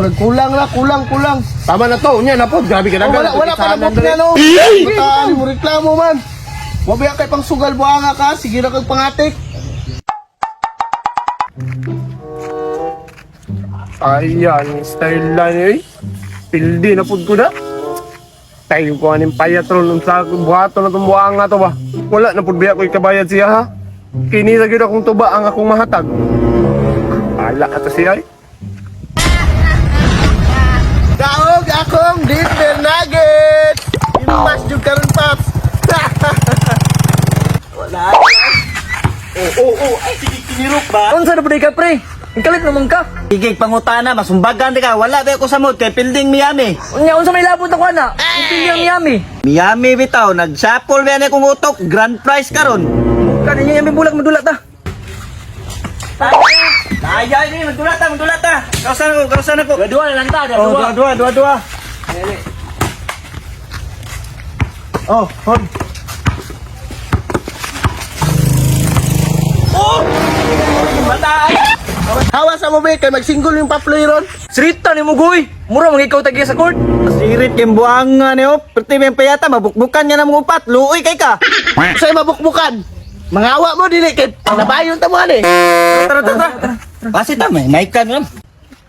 Murag kulang na, kulang, kulang. Tama na to, unya na po. Grabe ka Oh, wala, wala pa nabot na, no? Bataan mo reklamo man. Wabiya kay pang sugal buanga ka, sige ra kag pangatik. Ayan, style lang eh. Pildi na pud ko na. Tayo ko aning payatron unsa akong buhaton na itong buhanga to ba. Wala na pud biya ko ikabayad siya ha. Kini ra gyud akong tuba ang akong mahatag. Ala ka to siya eh. Daog akong Denver Nuggets. Imas jud karon, Paps. Wala. Oh. Ay, sige, kinirok ba? Unsa na pud ka, pre? Ang kalit naman ka. Sige, pangutana, masumbagan di ka. Wala ba ako sa mood kay Pilding Miami. Unya unsa may labot ako ana? Ang pili ang Miami. Miami bitaw, nag-shuffle ba kong utok, grand prize karon. Kani niya may bulak madula ta. Ay, ni magdula ta, magdula ta. Kausan ako, kausan ako. Dua na lang ta, Oh, dua, dua, dua, dua. Oh, hold. Oh! Matay. Hawa sa mo be kay magsinggol yung paploy ron. Srita ni mo goy. Mura man ikaw tagiya sa court. Sirit kay buanga ni oh. Perti may payata mabukbukan niya ng upat. Luoy kay ka. Say mabukbukan. Mangawa mo dili kay panabayon ta mo ani. Tara, tara, tara. Kasi ta may naikan lang.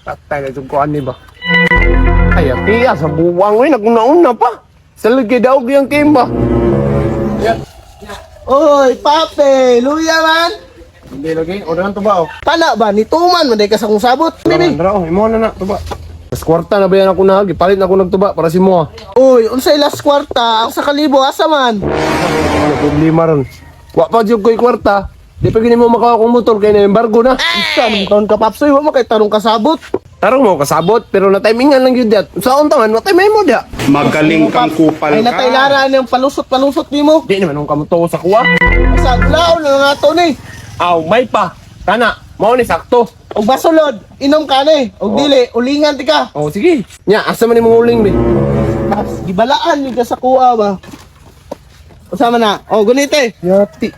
Patay na itong kuan ni ba. Ay, tiya sa buwang oy naguna-una pa. Sa lagi daog yung team ba. Oy, pape, luya man. Hindi lagi, order to ba oh. Pana ba ni tuman man day ka sa kong sabot. Bibi. Tara, oh, imo na na tuba. Mas kwarta na ba yan ako na, gipalit na ako nagtuba para si mo. Uy, unsay last kwarta ang sa kalibo asa man? Ano problema ron? Wa pa jud ko'y kwarta. Di pa gini mo makawa akong motor kay na embargo na. Isa nung taon ka papsoy, wa mo kay tarong kasabot. Tarong mo kasabot pero na timingan lang yun diat. Sa unta man, matay mo dia. Magaling kang kupal Ay ka. natay lara niyang palusot-palusot nimo. Di naman akong kamuto sa kuwa. Sa laon na nga to ni. Aw, may pa. Kana, mao ni sakto. Og basulod, inom ka ni. Og dili, ulingan ti ka. Oh, sige. Nya, asa man imong uling be? Paps, gibalaan ni ka sa kuha ba. Usama na. Oh, gunite. Yati.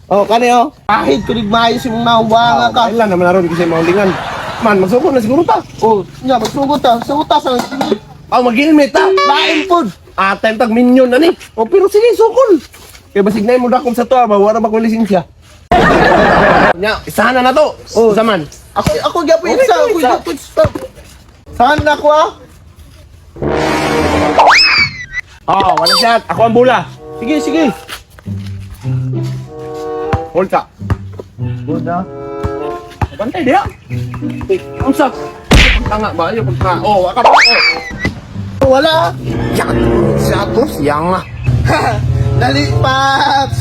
Oh, kani oh. Pahid kunig maayo si mong nahuwanga ka. Kailan naman aron kasi maulingan. Man, magsuko na siguro ta. Oh, nya magsugot ta. Sugot ta sa Aw, magilmit ta. lain pod. Ah, time tag minyon na ni. Oh, pero sige, sukol. Kay basig na mo dakom sa tuwa ba, wala ba ko lisensya. Nya, isahan na na to. Oh, zaman. Ako ako gyapon Okay, isa, ikaw, ako isa. gyapon isa. Saan na ako ah? Oh, wala shot. Ako ang bola. Sige, sige. Hold ka. Good ah. Bantay diha. Eh, unsa? Pagtanga ba? Ayo pagtanga. Oh, waka ba? Oh. Wala. Yan. Sa to siyang ah. Dali, Paps.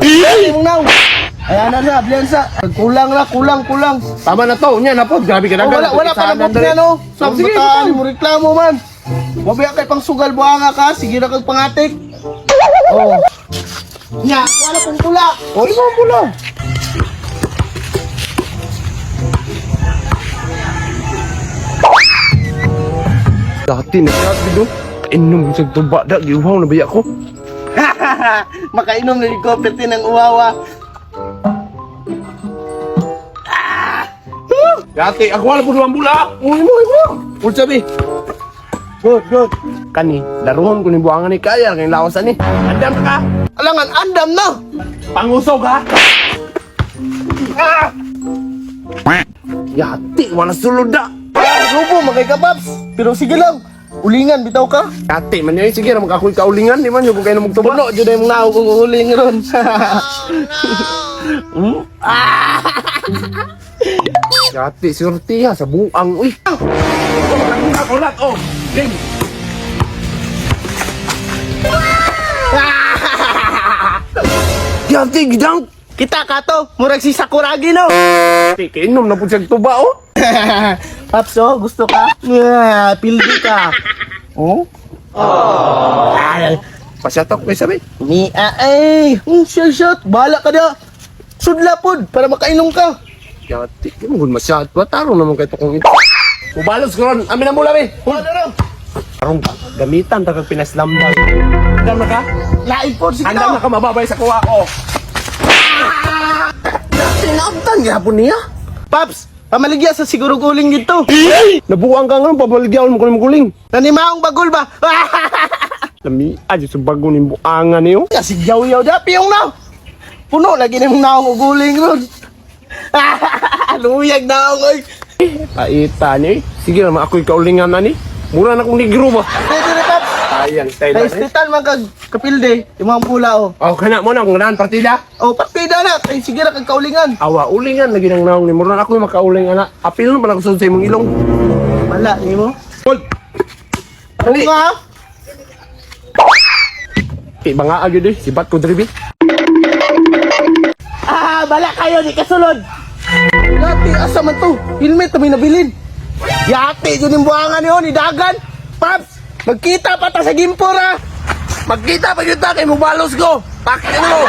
Dali mong naw. Ayan na na, bliansa. Kulang na, kulang, kulang. Tama na to. Unya na po. Grabe ka na. Oh, wala, wala pa nabot na, no? Sa Oh, sige, bataan mo reklamo man. Wabiya kay pang sugal buanga ka, sige na kag pangatik. Oh. Nya, wala pong tula. Oh, imo ang bola. Dati na siya dito. Inom sa tuba da giuhaw na biya ko. Makainom na yung kopete ng uwawa. Dati ako wala po ang bula. Uy mo, imo. Ulsa bi. Good, good. Kani, daruhon ko ni buangan ni kaya kay lawas ani. Andam ka. Alangan, andam na. Pangusog ha. Ah! Yati, wala sulod da. Grupo, magay ka, Paps. Pero sige lang, ulingan, bitaw ka. Yati man yun, sige ra magkakoy kaulingan, di man yun kung kayo namugtuba. Puno, dyan na yung naw kong uling ron. Yati, surti ha, sa buang, uy. Ulat, oh. Game. Yati, gidang. Kita ka to, murag si Sakuragi, no? Yati, kainom na po siyang tuba, oh. Paps, oh, gusto ka? Yeah, pildi ka. Oh? Pasyatok, may sabi. Ni ah, ay, shot, shot. Bahala ka na. Sudla pod para makainom ka. Yati, di mo masyad pa. Tarong naman kayo kung ito. Mubalos ko ron. Amin na mula, be. Ano no? Tarong ka. Gamitan ta kag pinaslamdan. Andam na ka? Lain pod sige Andam na na. ka mababay sa kuwa ko. Tinabtan gihapon niya. Paps, Pamaligya sa siguro guling dito. Nabuang ka nga, pabaligyaon mo ko ng guling. Nanimaong bagol ba? Lami, adyo sa bago ni buangan niyo. Kasi yaw-yaw da, piyong na. Puno lagi na mong naong uguling ron. Luyag naong oy. Paita ni. Sige naman ako'y kaulingan na ni. Mura na kong negro ba? Pwede na, Paps. Sayang, style Kay na ni. istitan man kag kapilde, imong pula oh. Oh, kana mo na kung ganahan partida. Oh, partida na kay sige ra kag kaulingan. Awa, ulingan lagi ng naong ni. Mura na ako'y makauling ana. Apil na pala ko sa imong ilong. Wala nimo. Hold! Ano nga? Di ba nga agad eh? Sibat ko dribi. Ah, bala kayo di kasulod. Yati asa man to? Helmet may nabilin. Yati jud ning buangan niyo ni dagan. Paps, magkita pa ta sa Gimpor ah. Magkita pa yun ta kay mubalos ko. Bakit ano mo?